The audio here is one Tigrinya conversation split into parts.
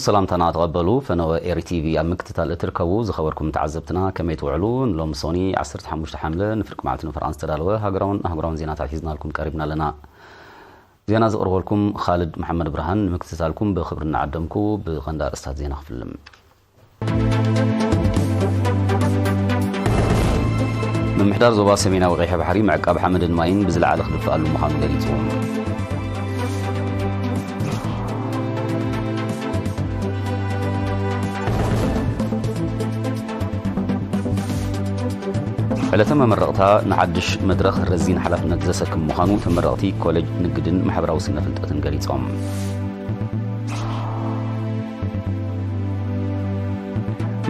ሰላምታና ተቐበሉ። ፈነወ ኤሪ ቲቪ ኣብ ምክትታል እትርከቡ ዝኸበርኩም ተዓዘብትና ከመይ ትውዕሉ? ንሎሚ ሶኒ ዓሰርተ ሓሙሽተ ሓምለ ንፍርቂ መዓልቲ ንፍርቓን ዝተዳለወ ሃገራውን ኣህጉራውን ዜናታት ሒዝናልኩም ቀሪብና ኣለና። ዜና ዘቕርበልኩም ኻልድ መሓመድ ብርሃን፣ ንምክትታልኩም ብኽብሪ እናዓደምኩ ብቐንዲ ኣርእስታት ዜና ክፍልም። ምምሕዳር ዞባ ሰሜናዊ ቀይሕ ባሕሪ ምዕቃብ ሓመድን ማይን ብዝለዓለ ክድፍኣሉ ምዃኑ ገሊጹ። ዕለተ መመረቕታ ንሓድሽ መድረኽ ረዚን ሓላፍነት ዘሰክም ምዃኑ ተመረቕቲ ኮሌጅ ንግድን ማሕበራዊ ስነ ፍልጠትን ገሊጾም።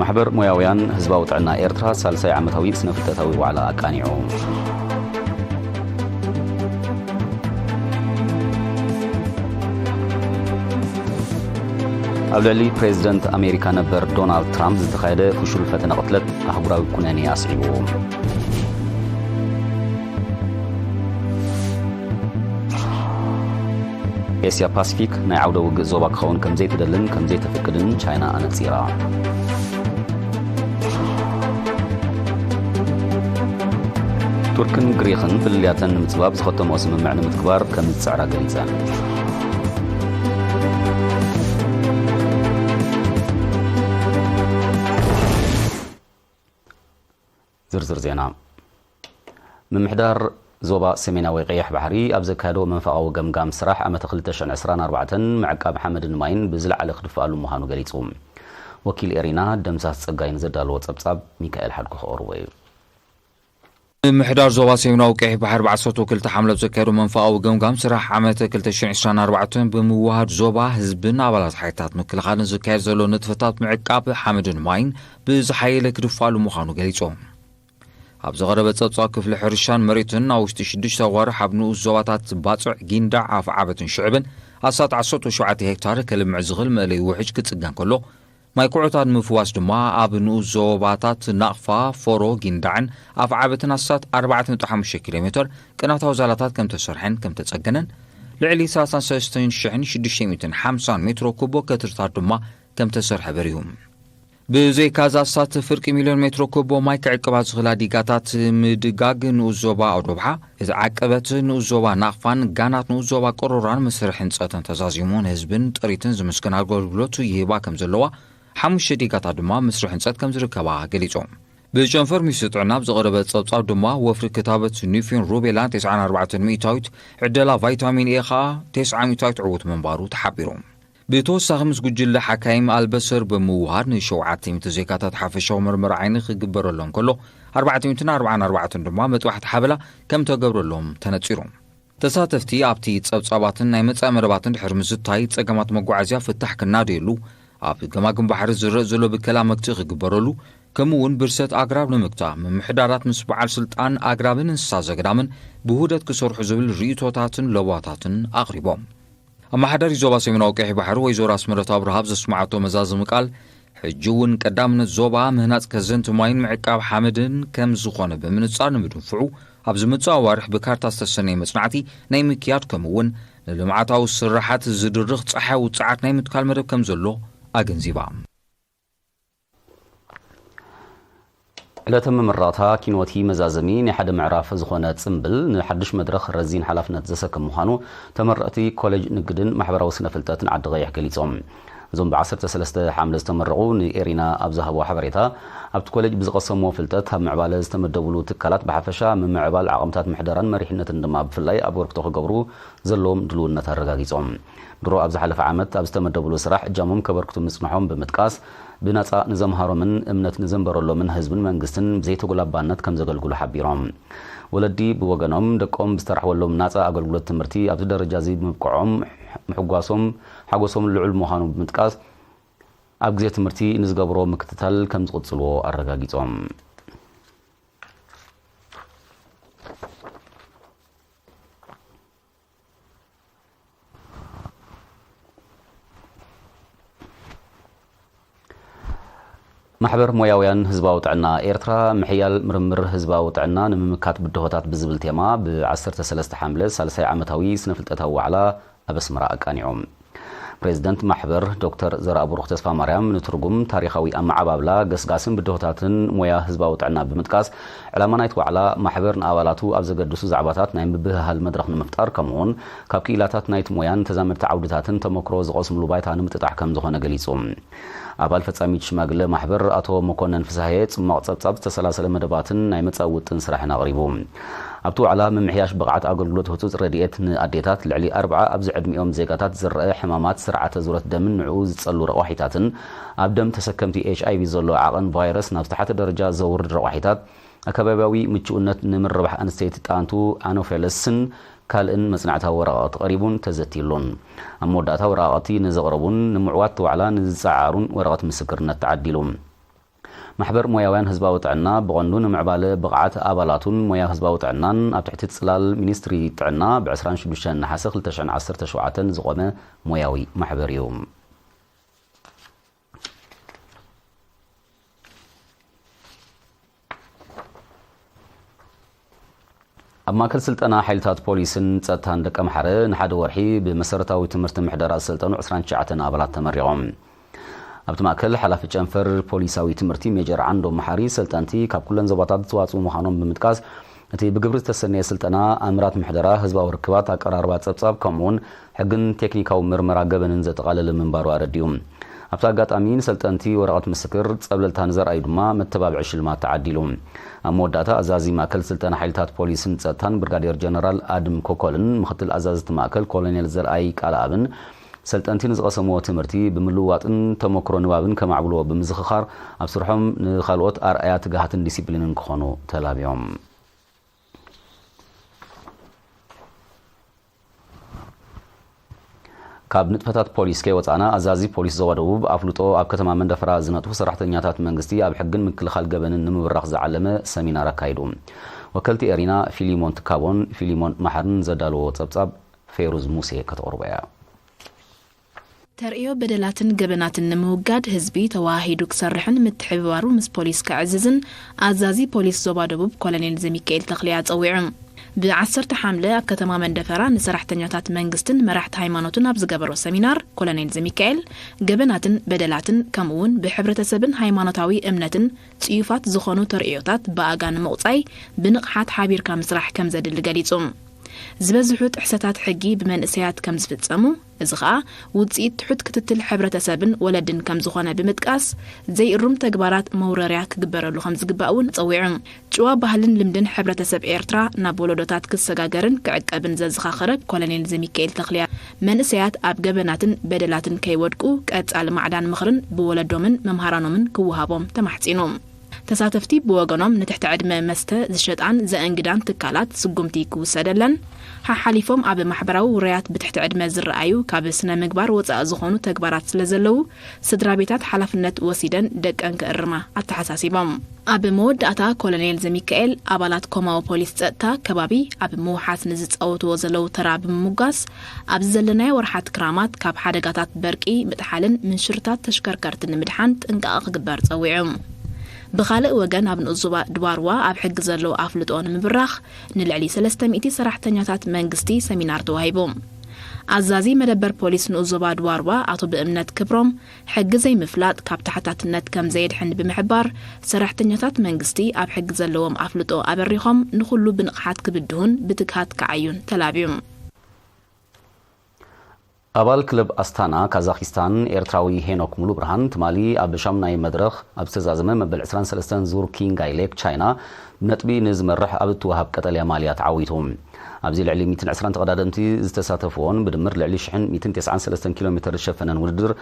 ማሕበር ሞያውያን ህዝባዊ ጥዕና ኤርትራ ሳልሳይ ዓመታዊ ስነ ፍልጠታዊ ዋዕላ ኣቃኒዑ። ኣብ ልዕሊ ፕሬዝደንት ኣሜሪካ ነበር ዶናልድ ትራምፕ ዝተኻየደ ፍሹል ፈተነ ቅትለት ኣህጉራዊ ኩነኔ ኣስዒቡ። ኤስያ ፓሲፊክ ናይ ዓውደ ውግእ ዞባ ክኸውን ከም ዘይትደልን ከም ዘይተፍቅድን ቻይና ኣነጺራ። ቱርክን ግሪኽን ፍልልያተን ንምጽባብ ዝኸተምኦ ስምምዕ ንምትግባር ከም ዝጽዕራ ገሊጸን። ዝርዝር ዜና። ምምሕዳር ዞባ ሰሜናዊ ቀይሕ ባሕሪ ኣብ ዘካየዶ መንፈቓዊ ገምጋም ስራሕ ዓመተ ክልተ ሽሕን ዕስራን ኣርባዕተን ምዕቃብ ሓመድን ማይን ብዝለዓለ ክድፍኣሉ ምዃኑ ገሊጹ። ወኪል ኤሪና ደምሳስ ጸጋይ ንዘዳለዎ ጸብጻብ ሚካኤል ሓድጉ ከቕርቦ እዩ። ምምሕዳር ዞባ ሰሜናዊ ቀይሕ ባሕሪ ብዓሰርተ ክልተ ሓምለ ኣብ ዘካየዶ መንፈቓዊ ገምጋም ስራሕ ዓመተ ክልተ ሽሕን ዕስራን ኣርባዕተን ብምውሃድ ዞባ ህዝብን ኣባላት ሓይልታት ምክልኻልን ዝካየድ ዘሎ ንጥፈታት ምዕቃብ ሓመድን ማይን ብዝሓየለ ክድፋሉ ምዃኑ ገሊጹ። ኣብ ዝቐረበ ጸብጻብ ክፍሊ ሕርሻን መሬትን ኣብ ውሽጢ ሽዱሽተ ኣዋርሕ ኣብ ንኡስ ዞባታት ባጽዕ፣ ጊንዳዕ፣ ኣፍዓበትን ሽዕብን ኣስታት ዓሰርተ ሸውዓተ ሄክታር ከልምዕ ዝኽእል መእለዪ ውሕጅ ክጽገን ከሎ፣ ማይ ኩዖታት ንምፍዋስ ድማ ኣብ ንኡስ ዞባታት ናቕፋ፣ ፎሮ፣ ጊንዳዕን ኣፍዓበትን ኣስታት ኣርባዕተ ነጥቢ ሓሙሽተ ኪሎ ሜተር ቅናታዊ ዛላታት ከም ተሰርሐን ከም ተጸገነን፣ ልዕሊ ሰላሳን ሰለስተን ሽሕን ሽዱሽተ ሚእትን ሓምሳን ሜትሮ ኩቦ ከትርታት ድማ ከም ተሰርሐ በሪሁ። ብዘይካዚ ኣስታት ፍርቂ ሚልዮን ሜትሮ ኩቦ ማይ ክዕቅባ ዝኽእላ ዲጋታት ምድጋግ ንኡስ ዞባ ኣውዶብሓ፣ እቲ ዓቀበት ንኡስ ዞባ ናቕፋን ጋናት ንኡስ ዞባ ቅሮራን ምስሪ ሕንጸተን ተዛዚሙ ንህዝብን ጥሪትን ዝምስገን ኣገልግሎት ይህባ ከም ዘለዋ፣ ሓሙሽተ ዲጋታት ድማ ምስሪ ሕንጸት ከም ዝርከባ ገሊጹ። ብጨንፈር ሚኒስትሪ ጥዕና ኣብ ዝቐረበ ጸብጻብ ድማ ወፍሪ ክታበት ኒፊን ሩቤላን ተስዓን ኣርባዕተን ሚእታዊት፣ ዕደላ ቫይታሚን ኤ ኸኣ ተስዓ ሚእታዊት ዕዉት ምንባሩ ተሓቢሩ። ብተወሳኺ ምስ ጉጅለ ሓካይም ኣልበሰር ብምውሃድ ንሸውዓተ ሚእቲ ዜጋታት ሓፈሻዊ መርመራ ዓይኒ ክግበረሎም ከሎ፣ ኣርባዕተ ሚእትን ኣርባዓን ኣርባዕተን ድማ መጥባሕቲ ሓበላ ከም ተገብረሎም ተነጺሩ። ተሳተፍቲ ኣብቲ ጸብጻባትን ናይ መጻኢ መደባትን ድሕሪ ምዝታይ ጸገማት መጓዓዝያ ፍታሕ ክናደየሉ፣ ኣብ ገማግም ባሕሪ ዝረእ ዘሎ ብከላ መግትኢ ክግበረሉ፣ ከምኡ እውን ብርሰት ኣግራብ ንምግታእ ምምሕዳራት ምስ በዓል ስልጣን ኣግራብን እንስሳ ዘገዳምን ብውህደት ክሰርሑ ዝብል ርእይቶታትን ለበዋታትን ኣቕሪቦም። ኣመሓዳሪ ዞባ ሰሜናዊ ቀይሕ ባሕሪ ወይዘሮ ኣስመረት ኣብርሃ ኣብ ዘስምዓቶ መዛዘሚ ቃል፣ ሕጂ እውን ቀዳምነት ዞባ ምህናጽ ከዘንቲ ማይን ምዕቃብ ሓመድን ከም ዝኾነ ብምንጻር ንምድንፍዑ፣ ኣብ ዝመጽእ ኣዋርሕ ብካርታ ዝተሰነየ መጽናዕቲ ናይ ምክያድ ከምኡ እውን ንልምዓታዊ ስራሓት ዝድርኽ ጸሓያዊ ጸዓት ናይ ምትካል መደብ ከም ዘሎ ኣገንዚባ። ዕለተ ምምራቕታ ኪንወቲ መዛዘሚ ናይ ሓደ ምዕራፍ ዝኾነ ጽምብል ንሓድሽ መድረኽ ረዚን ሓላፍነት ዘሰክም ምዃኑ ተመረቕቲ ኮሌጅ ንግድን ማሕበራዊ ስነ ፍልጠትን ዓዲ ቀይሕ ገሊጾም። እዞም ብ ዓሰርተ ሰለስተ ሓምለ ዝተመረቑ ንኤሪና ኣብ ዝሃብዎ ሓበሬታ፣ ኣብቲ ኮሌጅ ብዝቐሰምዎ ፍልጠት ኣብ ምዕባለ ዝተመደቡሉ ትካላት ብሓፈሻ ምምዕባል ዓቕምታት ምሕደራን መሪሕነትን ድማ ብፍላይ ኣበርክቶ ክገብሩ ዘለዎም ድልውነት ኣረጋጊጾም። ድሮ ኣብ ዝሓለፈ ዓመት ኣብ ዝተመደብሉ ስራሕ እጃሞም ከበርክቱ ምጽንሖም ብምጥቃስ፣ ብናጻ ንዘምሃሮምን እምነት ንዘንበረሎምን ህዝብን መንግስትን ብዘይተጎላባነት ከም ዘገልግሉ ሓቢሮም። ወለዲ ብወገኖም፣ ደቆም ብዝተራሕወሎም ናጻ ኣገልግሎት ትምህርቲ ኣብዚ ደረጃ እዚ ብምብቅዖም ምሕጓሶም፣ ሓጎሶም ልዑል ምዃኑ ብምጥቃስ፣ ኣብ ግዜ ትምህርቲ ንዝገብሮ ምክትታል ከም ዝቕጽልዎ ኣረጋጊጾም። ማሕበር ሞያውያን ህዝባዊ ጥዕና ኤርትራ፣ ምሕያል ምርምር ህዝባዊ ጥዕና ንምምካት ብድሆታት ብዝብል ቴማ፣ ብ ዓሰርተ ሰለስተ ሓምለ ሳልሳይ ዓመታዊ ስነ-ፍልጠታዊ ዋዕላ ኣብ ኣስመራ ኣቃኒዑ። ፕሬዚደንት ማሕበር ዶክተር ዘርኣብሩኽ ተስፋማርያም ንትርጉም ታሪኻዊ ኣመዓባብላ፣ ገስጋስን ብድሆታትን ሞያ ህዝባዊ ጥዕና ብምጥቃስ፣ ዕላማ ናይቲ ዋዕላ ማሕበር ንኣባላቱ ኣብ ዘገድሱ ዛዕባታት ናይ ምብህሃል መድረኽ ንምፍጣር፣ ከምኡውን ካብ ክኢላታት ናይቲ ሞያን ተዛመድቲ ዓውድታትን ተመክሮ ዝቐስምሉ ባይታ ንምጥጣሕ ከም ዝኾነ ገሊጹ። ኣባል ፈጻሚት ሽማግለ ማሕበር ኣቶ መኮነን ፍስሃየ፣ ጽማቕ ጸብጻብ፣ ዝተሰላሰለ መደባትን ናይ መጻኢ ውጥን ስራሕን ኣቕሪቡ። ኣብቲ ዋዕላ፣ ምምሕያሽ ብቕዓት ኣገልግሎት ህጹጽ ረድኤት ንኣዴታት፣ ልዕሊ ኣርብዓ ኣብዚ ዕድሚኦም ዜጋታት ዝረአ ሕማማት ስርዓተ ዙረት ደምን ንዕኡ ዝጸሉ ረቋሒታትን፣ ኣብ ደም ተሰከምቲ ኤች ኣይ ቪ ዘሎ ዓቐን ቫይረስ ናብ ዝተሓተ ደረጃ ዘውርድ ረቋሒታት፣ ኣከባቢያዊ ምቹእነት ንምርባሕ ኣንስተይቲ ጣንቱ ኣኖፌለስን ካልእን መጽናዕታዊ ወረቓቕቲ ቀሪቡን ተዘትይሉን። ኣብ መወዳእታ፣ ወረቓቕቲ ንዘቕረቡን ንምዕዋት ዋዕላ ንዝጸዓሩን ወረቐት ምስክርነት ተዓዲሉ። ማሕበር ሞያውያን ህዝባዊ ጥዕና ብቐንዱ ንምዕባለ ብቕዓት ኣባላቱን ሞያ ህዝባዊ ጥዕናን ኣብ ትሕቲ ጽላል ሚኒስትሪ ጥዕና ብ ዕስራን ሽዱሽተን ነሓሰ ክልተ ሽሕን ዓሰርተ ሸውዓተን ዝቖመ ሞያዊ ማሕበር እዩ። ኣብ ማእከል ስልጠና ሓይልታት ፖሊስን ጸጥታን ደቀምሓረ ንሓደ ወርሒ ብመሰረታዊ ትምህርቲ ምሕደራ ዝሰልጠኑ ዕስራን ትሽዓተን ኣባላት ተመሪቖም። ኣብቲ ማእከል፣ ሓላፊ ጨንፈር ፖሊሳዊ ትምህርቲ ሜጀር ዓንዶም መሓሪ፣ ሰልጠንቲ ካብ ኩለን ዞባታት ዝተዋጽኡ ምዃኖም ብምጥቃስ፣ እቲ ብግብሪ ዝተሰነየ ስልጠና፣ ኣምራት ምሕደራ፣ ህዝባዊ ርክባት፣ ኣቀራርባ ጸብጻብ፣ ከምኡውን ሕግን ቴክኒካዊ ምርመራ ገበንን ዘጠቓለለ ምንባሩ ኣረዲኡ። ኣብቲ ኣጋጣሚ፣ ንሰልጠንቲ ወረቐት ምስክር፣ ጸብለልታ ንዘርኣዩ ድማ መተባብዒ ሽልማት ተዓዲሉ። ኣብ መወዳእታ፣ ኣዛዚ ማእከል ስልጠና ሓይልታት ፖሊስን ጸጥታን ብርጋዴር ጀነራል ኣድም ኮኮልን ምኽትል ኣዛዚ እቲ ማእከል ኮሎኔል ዘርኣይ ቃልኣብን፣ ሰልጠንቲ ንዝቐሰምዎ ትምህርቲ ብምልውዋጥን ተመክሮ ንባብን ከማዕብልዎ ብምዝኽኻር፣ ኣብ ስርሖም ንኻልኦት ኣርኣያ ትግሃትን ዲሲፕሊንን ክኾኑ ተላብዮም። ካብ ንጥፈታት ፖሊስ ከይወጻእና፣ ኣዛዚ ፖሊስ ዞባ ደቡብ ኣፍልጦ ኣብ ከተማ መንደፈራ ዝነጥፉ ሰራሕተኛታት መንግስቲ ኣብ ሕግን ምክልኻል ገበንን ንምብራኽ ዝዓለመ ሰሚናር ኣካይዱ። ወከልቲ ኤሪና ፊሊሞን ትካቦን ፊሊሞን መሓርን ዘዳለዎ ጸብጻብ ፌሩዝ ሙሴ ከተቕርቦ እያ። ተርእዮ በደላትን ገበናትን ንምውጋድ ህዝቢ ተወሃሂዱ ክሰርሕን ምትሕብባሩ ምስ ፖሊስ ከዕዝዝን ኣዛዚ ፖሊስ ዞባ ደቡብ ኮሎኔል ዘሚካኤል ተኽልየ ኣጸዊዑ። ብ ዓሰርተ ሓምለ ኣብ ከተማ መንደፈራ ንሰራሕተኛታት መንግስትን መራሕቲ ሃይማኖትን ኣብ ዝገበሮ ሰሚናር፣ ኮሎኔል ዘሚካኤል፣ ገበናትን በደላትን ከምኡውን ብሕብረተሰብን ሃይማኖታዊ እምነትን ጽዩፋት ዝኾኑ ተርእዮታት ብኣጋ ንምቑጻይ ብንቕሓት ሓቢርካ ምስራሕ ከም ዘድሊ ገሊጹ። ዝበዝሑ ጥሕሰታት ሕጊ ብመንእሰያት ከም ዝፍጸሙ፣ እዚ ኸኣ ውጽኢት ትሑት ክትትል ሕብረተሰብን ወለድን ከም ዝኾነ ብምጥቃስ፣ ዘይእሩም ተግባራት መውረርያ ክግበረሉ ከም ዝግባእ እውን ጸዊዑ። ጭዋ ባህልን ልምድን ሕብረተሰብ ኤርትራ ናብ ወለዶታት ክሰጋገርን ክዕቀብን ዘዘኻኸረ ኮሎኔል ዘሚካኤል ተኽልያ፣ መንእሰያት ኣብ ገበናትን በደላትን ከይወድቁ ቀጻሊ ማዕዳን ምኽርን ብወለዶምን መምሃራኖምን ክወሃቦም ተማሕጺኑ። ተሳተፍቲ ብወገኖም ንትሕቲ ዕድመ መስተ ዝሸጣን ዘእንግዳን ትካላት ስጉምቲ ክውሰደለን፣ ሓሓሊፎም ኣብ ማሕበራዊ ውራያት ብትሕቲ ዕድመ ዝረኣዩ ካብ ስነ ምግባር ወጻኢ ዝኾኑ ተግባራት ስለ ዘለዉ፣ ስድራ ቤታት ሓላፍነት ወሲደን ደቀን ክእርማ ኣተሓሳሲቦም። ኣብ መወዳእታ ኮሎኔል ዘሚካኤል፣ ኣባላት ኮማዊ ፖሊስ ጸጥታ ከባቢ ኣብ ምውሓስ ንዝጻወትዎ ዘለዉ ተራ ብምምጓስ፣ ኣብዚ ዘለናዮ ወርሓት ክራማት ካብ ሓደጋታት በርቂ ምጥሓልን ምንሽርታት ተሽከርከርቲ ንምድሓን ጥንቃቐ ክግበር ጸዊዑ። ብኻልእ ወገን፣ ኣብ ንኡስ ዞባ ድባርዋ ኣብ ሕጊ ዘለዎ ኣፍልጦ ንምብራኽ ንልዕሊ ሰለስተ ሚእቲ ሰራሕተኛታት መንግስቲ ሰሚናር ተዋሂቡ። ኣዛዚ መደበር ፖሊስ ንኡስ ዞባ ድባርዋ ኣቶ ብእምነት ክብሮም፣ ሕጊ ዘይምፍላጥ ካብ ተሓታትነት ከም ዘየድሕን ብምሕባር፣ ሰራሕተኛታት መንግስቲ ኣብ ሕጊ ዘለዎም ኣፍልጦ ኣበሪኾም ንኹሉ ብንቕሓት ክብድሁን ብትግሃት ክዓዩን ተላብዩ። ኣባል ክለብ ኣስታና ካዛኪስታን ኤርትራዊ ሄኖክ ሙሉብርሃን፣ ትማሊ ኣብ ሻምናይ መድረኽ ኣብ ዝተዛዘመ መበል ዕስራን ሰለስተን ዙር ኪንጋይ ሌክ ቻይና፣ ብነጥቢ ንዝመርሕ ኣብ እትወሃብ ቀጠልያ ማልያ ተዓዊቱ። ኣብዚ ልዕሊ ሚእትን ዕስራን ተቐዳደምቲ ዝተሳተፍዎን ብድምር ልዕሊ ሽሕን ሚእትን ተስዓን ሰለስተን ኪሎ ሜተር ዝሸፈነን ውድድር፣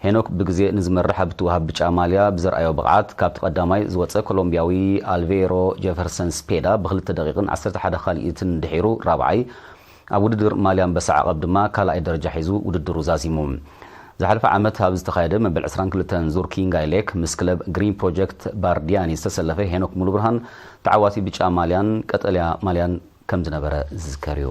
ሄኖክ ብግዜ ንዝመርሕ ኣብ እትወሃብ ብጫ ማልያ ብዘርኣዮ ብቕዓት፣ ካብቲ ቀዳማይ ዝወጸ ኮሎምብያዊ ኣልቬሮ ጀፈርሰን ስፔዳ ብክልተ ደቂቕን ዓሰርተ ሓደ ካልኢትን ድሒሩ ራብዓይ፣ ኣብ ውድድር ማልያ ኣንበሳ ዓቐብ ድማ ካልኣይ ደረጃ ሒዙ ውድድሩ ዛዚሙ። ዝሓለፈ ዓመት ኣብ ዝተኻየደ መበል ዕስራን ክልተን ዙር ኪንጋይ ሌክ፣ ምስ ክለብ ግሪን ፕሮጀክት ባርዲያኒ ዝተሰለፈ ሄኖክ ሙሉብርሃን፣ ተዓዋቲ ብጫ ማልያን ቀጠልያ ማልያን ከም ዝነበረ ዝዝከር እዩ።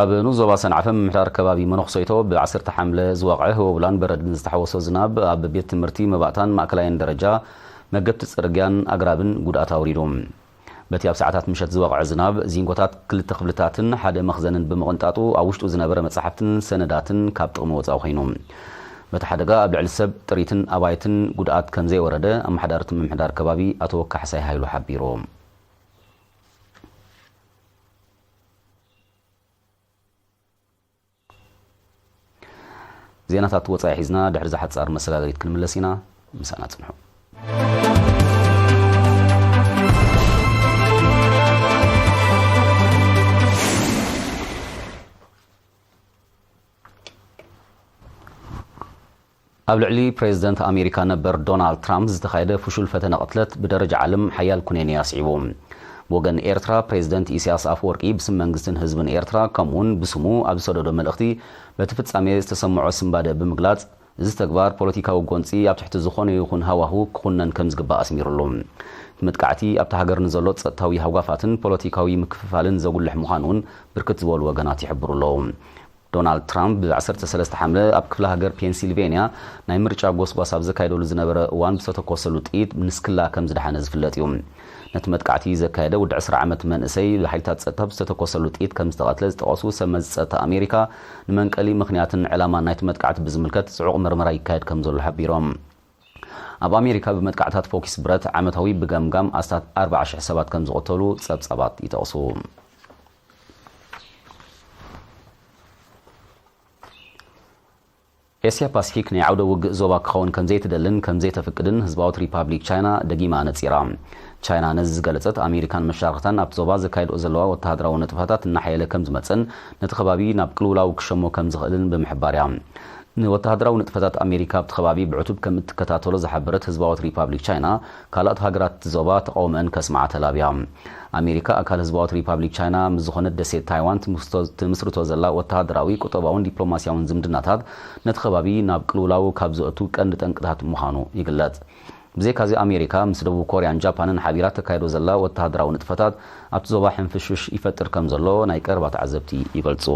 ኣብ ንኡስ ዞባ ሰንዓፈ ምምሕዳር ከባቢ መነኹሰይቶ፣ ብ ዓሰርተ ሓምለ ዝወቕዐ ህቦብላን በረድን ዝተሓወሶ ዝናብ፣ ኣብ ቤት ትምህርቲ፣ መባእታን ማእከላይን ደረጃ፣ መገድቲ ጽርግያን ኣግራብን ጉድኣት ኣውሪዱ። በቲ ኣብ ሰዓታት ምሸት ዝወቕዐ ዝናብ፣ ዚንጎታት ክልተ ክፍልታትን ሓደ መኽዘንን ብምቕንጣጡ፣ ኣብ ውሽጡ ዝነበረ መጻሕፍትን ሰነዳትን ካብ ጥቕሚ ወጻኢ ኮይኑ። በቲ ሓደጋ ኣብ ልዕሊ ሰብ፣ ጥሪትን ኣባይትን ጉድኣት ከም ዘይወረደ ኣመሓዳሪ እቲ ምምሕዳር ከባቢ ኣቶ ካሕሳይ ሃይሉ ሓቢሩ። ዜናታት ወጻኢ ሒዝና ድሕሪ ዝሓጻር መሰጋገሪት ክንምለስ ኢና። ምሳና ጽንሑ። ኣብ ልዕሊ ፕሬዝደንት ኣሜሪካ ነበር ዶናልድ ትራምፕ ዝተኻየደ ፍሹል ፈተነ ቅትለት ብደረጃ ዓለም ሓያል ኩነኔ ኣስዒቡ። ብወገን ኤርትራ፣ ፕሬዝደንት ኢሳያስ ኣፈወርቂ ብስም መንግስትን ህዝብን ኤርትራ፣ ከምኡውን ብስሙ ኣብ ዝሰደዶ መልእኽቲ፣ በቲ ፍጻሜ ዝተሰምዖ ስንባደ ብምግላጽ፣ እዚ ተግባር ፖለቲካዊ ጎንጺ ኣብ ትሕቲ ዝኾነ ይኹን ሃዋህው ክኹነን ከም ዝግባእ ኣስሚሩሉ። እቲ መጥቃዕቲ ኣብታ ሃገር ንዘሎ ጸጥታዊ ሃጓፋትን ፖለቲካዊ ምክፍፋልን ዘጉልሕ ምዃኑ እውን ብርክት ዝበሉ ወገናት ይሕብሩ ኣለዉ። ዶናልድ ትራምፕ ብ ዓሰርተ ሰለስተ ሓምለ ኣብ ክፍለ ሃገር ፔንሲልቬንያ ናይ ምርጫ ጎስጓስ ኣብ ዘካየደሉ ዝነበረ እዋን ብዝተተኮሰሉ ጥይት ንስክላ ከም ዝደሓነ ዝፍለጥ እዩ። ነቲ መጥቃዕቲ ዘካየደ ወዲ ዕስራ ዓመት መንእሰይ ብሓይልታት ጸጥታ ብዝተተኮሰሉ ጥይት ከም ዝተቐትለ ዝጠቐሱ ሰብ መዚ ጸጥታ ኣሜሪካ፣ ንመንቀሊ ምኽንያትን ዕላማን ናይቲ መጥቃዕቲ ብዝምልከት ጽዑቕ ምርመራ ይካየድ ከም ዘሎ ሓቢሮም። ኣብ ኣሜሪካ ብመጥቃዕታት ፎኪስ ብረት ዓመታዊ ብገምጋም ኣስታት ኣርባዓ ሽሕ ሰባት ከም ዝቐተሉ ጸብጻባት ይጠቕሱ። ኤስያ ፓሲፊክ ናይ ዓውደ ውግእ ዞባ ክኸውን ከም ዘይትደልን ከም ዘይተፍቅድን ህዝባዊት ሪፓብሊክ ቻይና ደጊማ ኣነጺራ። ቻይና ነዚ ዝገለጸት፣ ኣሜሪካን መሻርኽታን ኣብቲ ዞባ ዘካየድኦ ዘለዋ ወተሃደራዊ ንጥፈታት እናሓየለ ከም ዝመጸን ነቲ ከባቢ ናብ ቅልውላው ክሸሞ ከም ዝኽእልን ብምሕባር እያ። ንወተሃደራዊ ንጥፈታት ኣሜሪካ ኣብቲ ከባቢ ብዕቱብ ከም እትከታተሎ ዝሓበረት ህዝባዊት ሪፓብሊክ ቻይና፣ ካልኣት ሃገራት እቲ ዞባ ተቓውመአን ከስምዓ ተላብያ። ኣሜሪካ ኣካል ህዝባዊት ሪፓብሊክ ቻይና ምስ ዝኾነት ደሴት ታይዋን ትምስቶ-፣ ትምስርቶ ዘላ ወተሃደራዊ፣ ቁጠባውን ዲፕሎማስያውን ዝምድናታት ነቲ ከባቢ ናብ ቅልውላው ካብ ዘእቱ ቀንዲ ጠንቅታት ምዃኑ ይግለጽ። ብዘይካዚ ኣሜሪካ ምስ ደቡብ ኮርያን ጃፓንን ሓቢራ ተካይዶ ዘላ ወተሃደራዊ ንጥፈታት ኣብቲ ዞባ ሕንፍሽፍሽ ይፈጥር ከም ዘሎ ናይ ቀረባ ተዓዘብቲ ይገልጹ።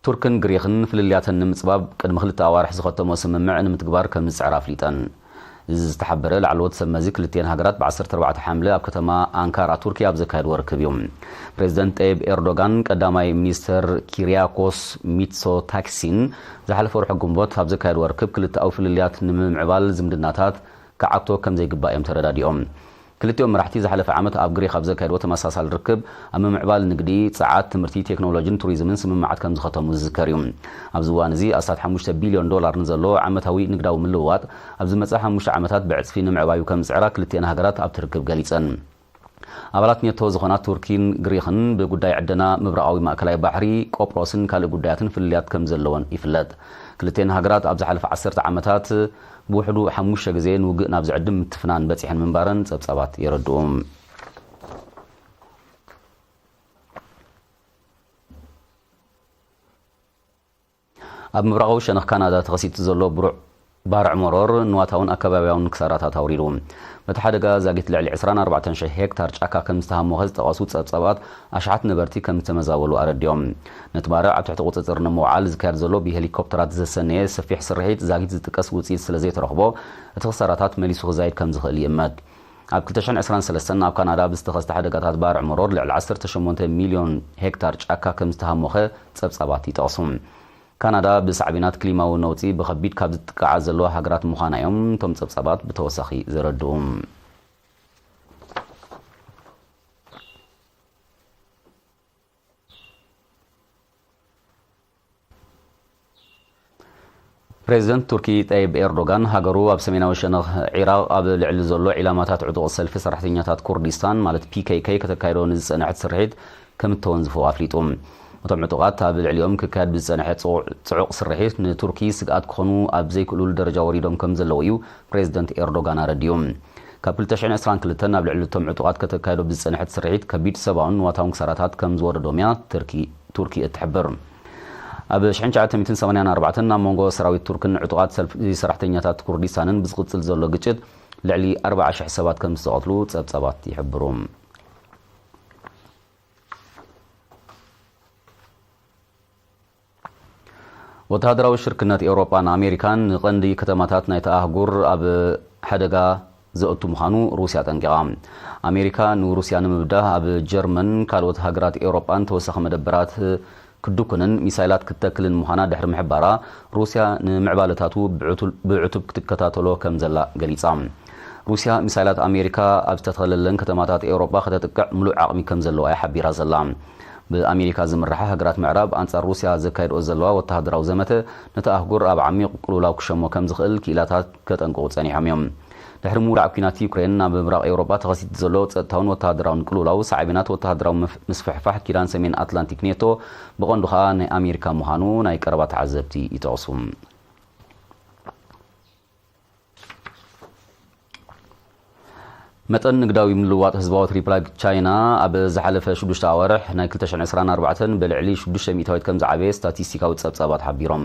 ቱርክን ግሪኽን ፍልልያተን ንምጽባብ ቅድሚ ክልተ ኣዋርሕ ዝኸተሞ ስምምዕ ንምትግባር ከም ዝጽዕራ ኣፍሊጠን። እዚ ዝተሓበረ ላዕለዎት ሰብ መዚ ክልቲኤን ሃገራት ብ ዓሰርተ ኣርባዕተ ሓምለ ኣብ ከተማ ኣንካራ ቱርኪ ኣብ ዘካየድዎ ርክብ እዩ። ፕሬዚደንት ጠይብ ኤርዶጋን ቀዳማይ ሚኒስተር ኪሪያኮስ ሚትሶታክሲን ዝሓለፈ ወርሒ ግንቦት ኣብ ዘካየድዎ ርክብ ክልተኣዊ ፍልልያት ንምምዕባል ዝምድናታት ክዓግቶ ከም ዘይግባእ እዮም ተረዳዲኦም። ክልቲኦም መራሕቲ ዝሓለፈ ዓመት ኣብ ግሪኽ ኣብ ዘካየድዎ ተመሳሳሊ ርክብ፣ ኣብ ምምዕባል ንግዲ፣ ጸዓት፣ ትምህርቲ፣ ቴክኖሎጂን ቱሪዝምን ስምምዓት ከም ዝኸተሙ ዝዝከር እዩ። ኣብዚ እዋን እዚ ኣስታት ሓሙሽተ ቢልዮን ዶላር ንዘለዎ ዓመታዊ ንግዳዊ ምልውዋጥ፣ ኣብ ዝመጽእ ሓሙሽተ ዓመታት ብዕጽፊ ንምዕባዩ ከም ዝጽዕራ ክልቲኤን ሃገራት ኣብቲ ርክብ ገሊጸን። ኣባላት ኔቶ ዝኾና ቱርኪን ግሪኽን ብጉዳይ ዕደና ምብራቓዊ ማእከላይ ባሕሪ፣ ቆጵሮስን ካልእ ጉዳያትን ፍልልያት ከም ዘለወን ይፍለጥ። ክልቲኤን ሃገራት ኣብ ዝሓለፈ ዓሰርተ ዓመታት ብውሕዱ ሓሙሽተ ግዜ ንውግእ ናብ ዝዕድም ምትፍናን በጺሐን ምንባረን ጸብጻባት የረድኡ። ኣብ ምብራቓዊ ሸነኽ ካናዳ ተኸሲቱ ዘሎ ብሩዕ ባርዕ መሮር ንዋታውን ኣከባቢያውን ክሳራታት ኣውሪዱ። በቲ ሓደጋ ዛጊት ልዕሊ ዕስራን ኣርባዕተን ሽሕ ሄክታር ጫካ ከም ዝተሃሞኸ ዝጠቐሱ ጸብጻባት፣ ኣሽሓት ነበርቲ ከም ዝተመዛበሉ ኣረዲኦም። ነቲ ባርዕ ኣብ ትሕቲ ቁጽጽር ንምውዓል ዝካየድ ዘሎ ብሄሊኮፕተራት ዝተሰነየ ሰፊሕ ስርሒት ዛጊት ዝጥቀስ ውጽኢት ስለ ዘይተረኽቦ፣ እቲ ክሳራታት መሊሱ ክዛይድ ከም ዝኽእል ይእመት። ኣብ ክልተ ሽሕን ዕስራን ሰለስተን ኣብ ካናዳ ብዝተኸስተ ሓደጋታት ባርዕ መሮር ልዕሊ ዓሰርተ ሸሞንተ ሚልዮን ሄክታር ጫካ ከም ዝተሃሞኸ ጸብጻባት ይጠቕሱ። ካናዳ ብሳዕቤናት ክሊማዊ ነውጺ ብኸቢድ ካብ ዝጥቃዓ ዘለዋ ሃገራት ምዃና እዮም እቶም ጸብጻባት ብተወሳኺ ዘረድኡ። ፕሬዚደንት ቱርኪ ጠይብ ኤርዶጋን፣ ሃገሩ ኣብ ሰሜናዊ ሸነኽ ዒራቕ ኣብ ልዕሊ ዘሎ ዒላማታት ዕጡቕ ሰልፊ ሰራሕተኛታት ኩርዲስታን ማለት ፒ ኬ ኬ ከተካይዶ ንዝጸንሐት ስርሒት ከም እተወንዝፎ ኣፍሊጡ። እቶም ዕጡቓት ኣብ ልዕሊኦም ክካየድ ብዝጸንሐ ጽዑ-፣ ጽዑቕ ስርሒት ንቱርኪ ስግኣት ክኾኑ ኣብ ዘይክእሉሉ ደረጃ ወሪዶም ከም ዘለዉ እዩ ፕሬዚደንት ኤርዶጋን ኣረዲኡ። ካብ ክልተ ሽሕን ዕስራን ክልተን ኣብ ልዕሊ እቶም ዕጡቓት ከተካይዶ ብዝጸንሐት ስርሒት ከቢድ ሰብኣውን ንዋታውን ክሳራታት ከም ዝወረዶም እያ ትርኪ-፣ ቱርኪ እትሕብር። ኣብ ሽሕን ትሽዓተ ሚእትን ሰማንያን ኣርባዕተን ኣብ መንጎ ሰራዊት ቱርክን ዕጡቓት ሰልፊ ሰራሕተኛታት ኩርዲስታንን ብዝቕጽል ዘሎ ግጭት ልዕሊ ኣርባዓ ሽሕ ሰባት ከም ዝተቐትሉ ጸብጻባት ይሕብሩ። ወተሃደራዊ ሽርክነት ኤውሮጳን ኣሜሪካን ንቐንዲ ከተማታት ናይቲ ኣህጉር ኣብ ሓደጋ ዘእቱ ምዃኑ ሩስያ ኣጠንቂቓ። ኣሜሪካ ንሩስያ ንምብዳህ ኣብ ጀርመን ካልኦት ሃገራት ኤውሮጳን ተወሳኺ መደበራት ክድኩንን ሚሳይላት ክትተክልን ምዃና ድሕሪ ምሕባራ፣ ሩስያ ንምዕባለታቱ ብዕቱ-፣ ብዕቱብ ክትከታተሎ ከም ዘላ ገሊጻ። ሩስያ ሚሳይላት ኣሜሪካ ኣብ ዝተተኸለለን ከተማታት ኤውሮጳ ከተጥቅዕ ምሉእ ዓቕሚ ከም ዘለዋ እያ ሓቢራ ዘላ። ብኣሜሪካ ዝምርሓ ሃገራት ምዕራብ ኣንጻር ሩስያ ዘካየድኦ ዘለዋ ወተሃደራዊ ዘመተ፣ ነቲ ኣህጉር ኣብ ዓሚቕ ቅልውላው ክሸሞ ከም ዝኽእል ክኢላታት ከጠንቅቑ ጸኒሖም እዮም። ድሕሪ ምውዳእ ኲናት ዩክሬን፣ ኣብ ምብራቕ ኤውሮጳ ተኸሲቱ ዘሎ ጸጥታውን ወተሃደራውን ቅልውላው፣ ሳዕቤናት ወተሃደራዊ ምፍ-፣ ምስፍሕፋሕ ኪዳን ሰሜን ኣትላንቲክ ኔቶ፣ ብቐንዱ ኸኣ ናይ ኣሜሪካ ምዃኑ ናይ ቀረባ ተዓዘብቲ ይጠቕሱ። መጠን ንግዳዊ ምልውዋጥ ህዝባዊት ሪፕብሊክ ቻይና ኣብ ዝሓለፈ ሽዱሽተ ኣዋርሕ ናይ ክልተ ሽሕን ዕስራን ኣርባዕተን ብልዕሊ ሽዱሽተ ሚእታዊት ከም ዝዓበየ ስታቲስቲካዊ ጸብጻባት ሓቢሮም።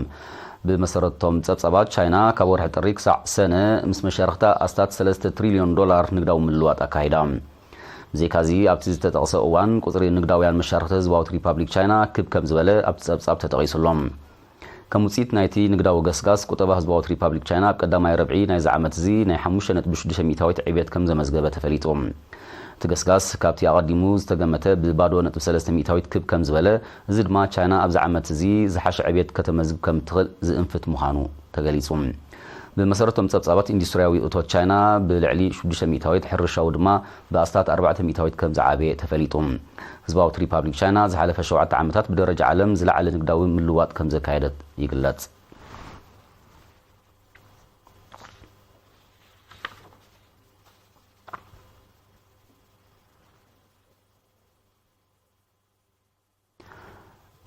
ብመሰረቶም ጸብጻባት፣ ቻይና ካብ ወርሒ ጥሪ ክሳዕ ሰነ ምስ መሻርኽታ ኣስታት ሰለስተ ትሪልዮን ዶላር ንግዳዊ ምልውዋጥ ኣካይዳ። ብዘይካዚ፣ ኣብቲ ዝተጠቕሰ እዋን፣ ቁጽሪ ንግዳውያን መሻርኽቲ ህዝባዊት ሪፓብሊክ ቻይና ክብ ከም ዝበለ ኣብቲ ጸብጻብ ተጠቒሱ ኣሎ። ከም ውጽኢት ናይቲ ንግዳዊ ገስጋስ፣ ቁጠባ ህዝባዊት ሪፓብሊክ ቻይና ኣብ ቀዳማይ ረብዒ ናይዚ ዓመት እዚ ናይ ሓሙሽተ ነጥቢ ሽዱሽተ ሚእታዊት ዕብየት ከም ዘመዝገበ ተፈሊጡ። እቲ ገስጋስ ካብቲ ኣቐዲሙ ዝተገመተ ብባዶ ነጥቢ ሰለስተ ሚእታዊት ክብ ከም ዝበለ፣ እዚ ድማ ቻይና ኣብዚ ዓመት እዚ ዝሓሸ ዕብየት ከተመዝግብ ከም እትኽእል ዝእንፍት ምዃኑ ተገሊጹ። ብመሰረቶም ጸብጻባት፣ ኢንዱስትርያዊ እቶት ቻይና ብልዕሊ ሽዱሽተ ሚእታዊት፣ ሕርሻዊ ድማ ብኣስታት ኣርባዕተ ሚእታዊት ከም ዝዓበየ ተፈሊጡ። ህዝባዊት ሪፓብሊክ ቻይና ዝሓለፈ ሸውዓተ ዓመታት ብደረጃ ዓለም ዝለዓለ ንግዳዊ ምልውዋጥ ከም ዘካየደት ይግለጽ።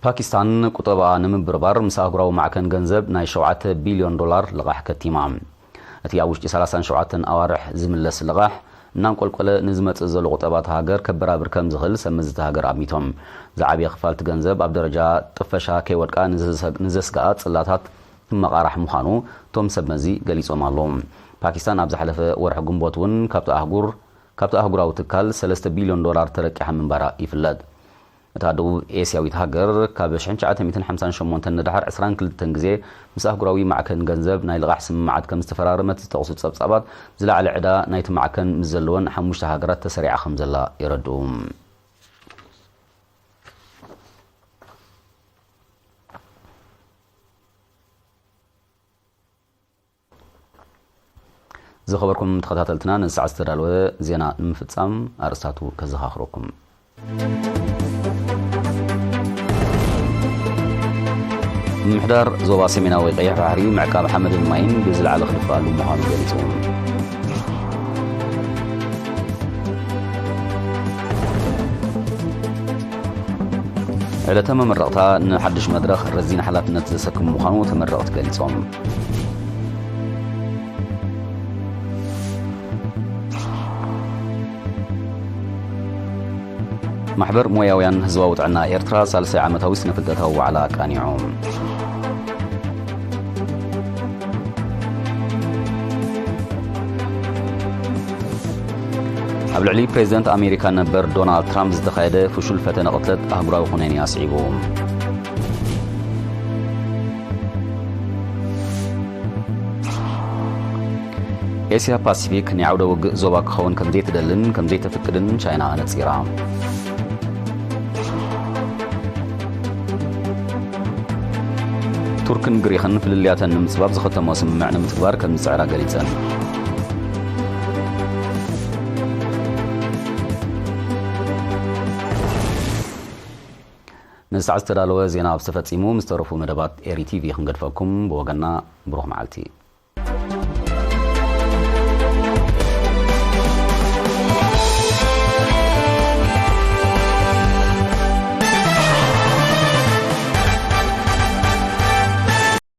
ፓኪስታን ቁጠባኣ ንምብርባር ምስ ኣህጉራዊ ማዕከን ገንዘብ ናይ ሸውዓተ ቢልዮን ዶላር ልቓሕ ከቲማ። እቲ ኣብ ውሽጢ ሰላሳን ሸውዓተን ኣዋርሕ ዝምለስ ልቓሕ፣ እናንቆልቆለ ንዝመጽእ ዘሎ ቁጠባ እታ ሃገር ከበራብር ከም ዝኽእል ሰብ መዚ እታ ሃገር ኣሚቶም። ዝዓበየ ክፋል እቲ ገንዘብ ኣብ ደረጃ ጥፈሻ ከይወድቃ ንዘሰ-፣ ንዘስግኣ ጽላታት ክመቓራሕ ምዃኑ እቶም ሰብ መዚ ገሊጾም ኣለዉ። ፓኪስታን ኣብ ዝሓለፈ ወርሒ ግንቦት እውን ካብቲ ኣህጉር፣ ካብቲ ኣህጉራዊ ትካል ሰለስተ ቢልዮን ዶላር ተረቂሓ ምንባራ ይፍለጥ። እታ ደቡብ ኤስያዊት ሃገር ካብ ሽሕን ትሽዓተ ሚእትን ሓምሳን ሸሞንተን ንደሓር ዕስራን ክልተን ግዜ ምስ ኣህጉራዊ ማዕከን ገንዘብ ናይ ልቓሕ ስምምዓት ከም ዝተፈራረመት ዝጠቕሱ ጸብጻባት፣ ዝለዓለ ዕዳ ናይቲ ማዕከን ምስ ዘለወን ሓሙሽተ ሃገራት ተሰሪዓ ከም ዘላ የረድኡ። ዝኸበርኩም ተኸታተልትና፣ ነዚ ሰዓት ዝተዳለወ ዜና ንምፍጻም ኣርእስታቱ ከዘኻኽረኩም። ምምሕዳር ዞባ ሰሜናዊ ቀይሕ ባሕሪ ምዕቃብ ሓመድን ማይን ብዝለዓለ ክድፍኣሉ ምዃኑ ገሊጹ። ዕለተ መመረቕታ ንሓድሽ መድረኽ ረዚን ሓላፍነት ዘሰክም ምዃኑ ተመረቕቲ ገሊጾም። ማሕበር ሞያውያን ህዝባዊ ጥዕና ኤርትራ ሳልሳይ ዓመታዊ ስነ-ፍልጠታዊ ዋዕላ ኣቃኒዑ። ኣብ ልዕሊ ፕሬዚደንት ኣሜሪካ ነበር ዶናልድ ትራምፕ ዝተኻየደ ፍሹል ፈተነ ቅትለት ኣህጉራዊ ኩነኔ ኣስዒቡ። ኤስያ ፓሲፊክ ናይ ዓውደ ውግእ ዞባ ክኸውን ከም ዘይትደልን ከም ዘይተፍቅድን ቻይና ኣነጺራ። ቱርክን ግሪኽን ፍልልያተን ንምጽባብ ዝኸተሞ ስምምዕ ንምትግባር ከም ዝጽዕራ ገሊጸን። ንሳዕ ዝተዳለወ ዜና ኣብዚ ተፈጺሙ። ምስ ተረፉ መደባት ኤሪ ቲቪ ክንገድፈኩም። ብወገንና ብሩኽ መዓልቲ።